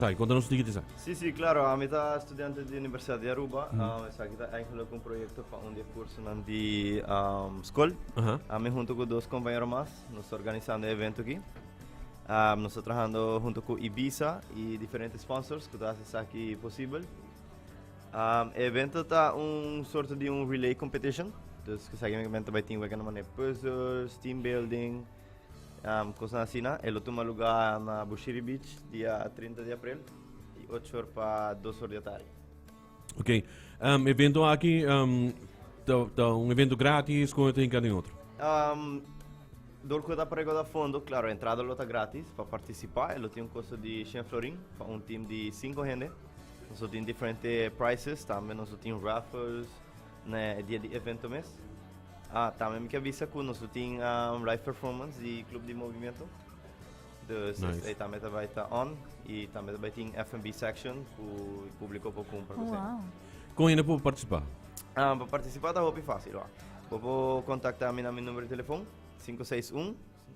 Esaki, konta nos un tiki di esaki. Sí, sí, claro. Ami ta studiante di Universidad di Aruba. Esaki ta eigenlijk un proyecto pa un di e cursonan di school. Ami hunto cu dos compañero mas, nos ta organisando e evento aki. Nos ta trahando hunto cu Ibiza y diferente sponsors cu ta haci esaki posibel. E evento ta un soorto di un relay competition. Dus esaki únicamente bay tin wega na manera puzzles, team building. Cosnan asina. E lo tuma lugar na Bushiri Beach dia 30 di april di 8 or pa 2 or di atardi. Ok. Evento aki ta, ta un evento gratis con ta hinca den otro? Door cu ta pa recauda fondo, claro, entrada lo ta gratis pa participa. E lo tin un costo di 100 florin pa un team di 5 hende. Nos lo tin diferente prizes, tambe nos lo tin raffles na e dia di evento mes. Ah, tambe mi ke bisa ku nos lo tin um, live performance di Club di Movimiento. Dus Nice. esei tambe ta bai ta on. I tambe ta bai tin F&B section ku publiko por kumpra Oh, kosei. wow. Kon hende por partisipá? Ah, pa partisipá ta hopi fásil, wak. Bo por kontaktá mi na mi numero di telefon, 561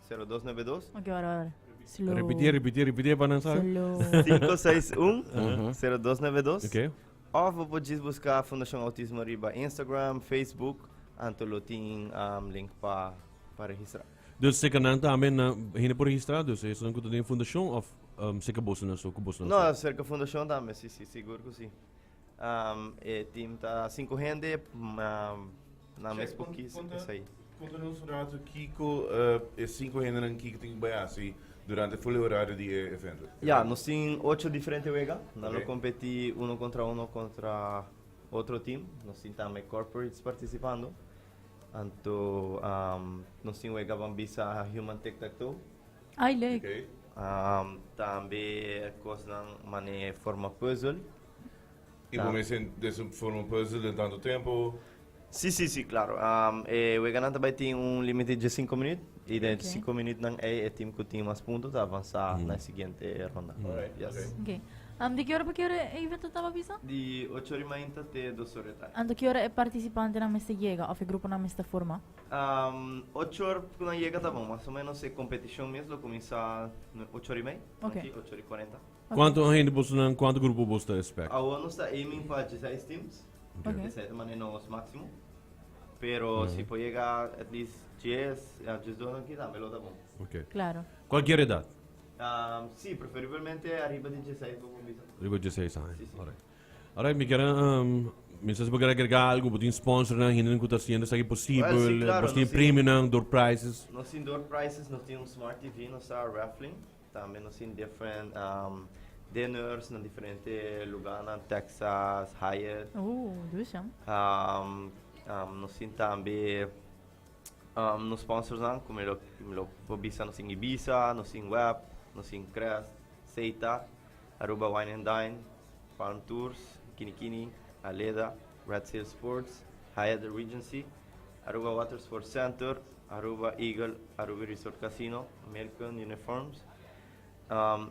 0292. Ok, ora, ora. Slow. Repitié, repitié, repitié pa nan sabi. Slow. 561 0292. Ok. Of bo por djis buska Fundashon Autismo riba Instagram, Facebook, anto lo tin link pa pa registra. Dus seka nan tambe nan hende por registra, dus esun ku ta den fundashon of seka boso nan so ku boso nan No, so? serka fundashon tambe, si si, sigur ku si. E team ta sinku hende, nan mes por kis esei. Konta nos un rato kiko e sinku hendenan kiko tin ku bai hasi durante full e horario di e evento. Ya, nos tin ocho diferente wega. Nan lo Ok. kompetí uno kontra uno kontra otro team. Nos tin tambe corporates partisipando. Anto nos tin wega ban bisa human tic tac toe. Ay, leuk. Ok. Tambe kosnan manera forma puzzel. I bo mester den forma puzzel den tanto tempo? Sí, sí, sí, claro. E weganan ta bai tin un limite di diescinco minuut y den diescinco minuutnan ey e team cu tin mas punto ta avansa na e siguiente ronda. Alright, Yes. okay. Ok. Di ki ora pa ki ora e evento taba bisa? Di ocho ora y mainta te dos ora di tardi. Anto ki ora e participantenan mester yega of e gruponan mester forma? Ocho ora cu nan yega ta bon. Mas o menos e competicion mes lo cuminsa ocho ora y mei. Ok. Ocho ora y cuarenta. Cuanto hende bosonan, cuanto grupo boso ta expect? Awor nos ta aiming pa dieseis teams. Ok. Esei ta manera nos máximo. Pero si por yega at least 10, ja, 12 aki tambe lo ta bon. Ok. Claro. Cualkier edad? Sí, preferiblemente ariba di 16 bo por bisa. Riba 16 aña. Sí, sí. Alright. Alright, mi kier mi sa si bo kier agrega algo, bo tin sponsornan, hendenan cu ta haciendo esaki posibel, Well, sí, claro, bo tin nos tin premionan, door prizes. Nos tin door prizes, nos tin un smart TV, nos ta raffling. Tambe nos tin different dinners na diferente lugarnan, Texas, Hyatt. Dushi. Nos tin tambe nos sponsorsnan, ku mi lo mi lo por bisa nos tin Ibiza, nos tin Web, nos tin Crest, Seita, Aruba Wine and Dine, Palm Tours, Kinikini, Aleda, Red Sail Sports, Hyatt Regency, Aruba Water Sports Center, Aruba Eagle, Aruba Resort Casino, American Uniforms,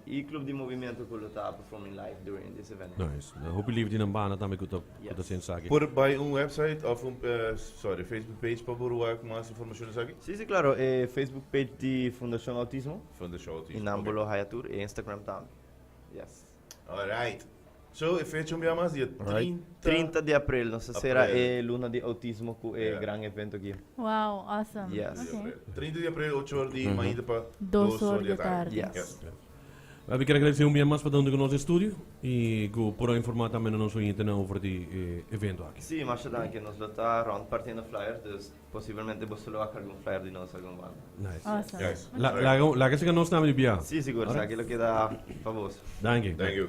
y Club di Movimiento cu lo ta performing live during this event. Nice. Hopi lief di nan banda tambe cu ta cu ta haciendo esaki. Por bay un website of un sorry Facebook page pa por wak mas informacion esaki? Si, si claro. E Facebook page di Fundacion Autismo. Fundacion Autismo, Y nan ok. bo lo haya tur. E Instagram tambe. Yes. Alright. So e fecha un bia mas dia Alright. 30. 30 di april nos ta sera April. e luna di autismo cu e Yeah. gran evento aki. Wow, awesome. Yes. Di Okay. april. 30 di april ocho or di mainta pa Dos dos or or di di atardi. atardi. Yes. Yes. Well, mi kier agradece un bia mas pa ta hunto cu nos den studio y cu por a informa tambe na nos oyentenan over di e evento aki. Sí, masha danki. Nos lo ta rond partiendo flyers, dus posiblemente boso lo wak algun flyer di nos algun banda. Nice. Awesome. Yes. La, laga, laga sega nos tambe di bia. Sí, sigur. Alright. Esaki lo keda pa boso. Danki. Thank you.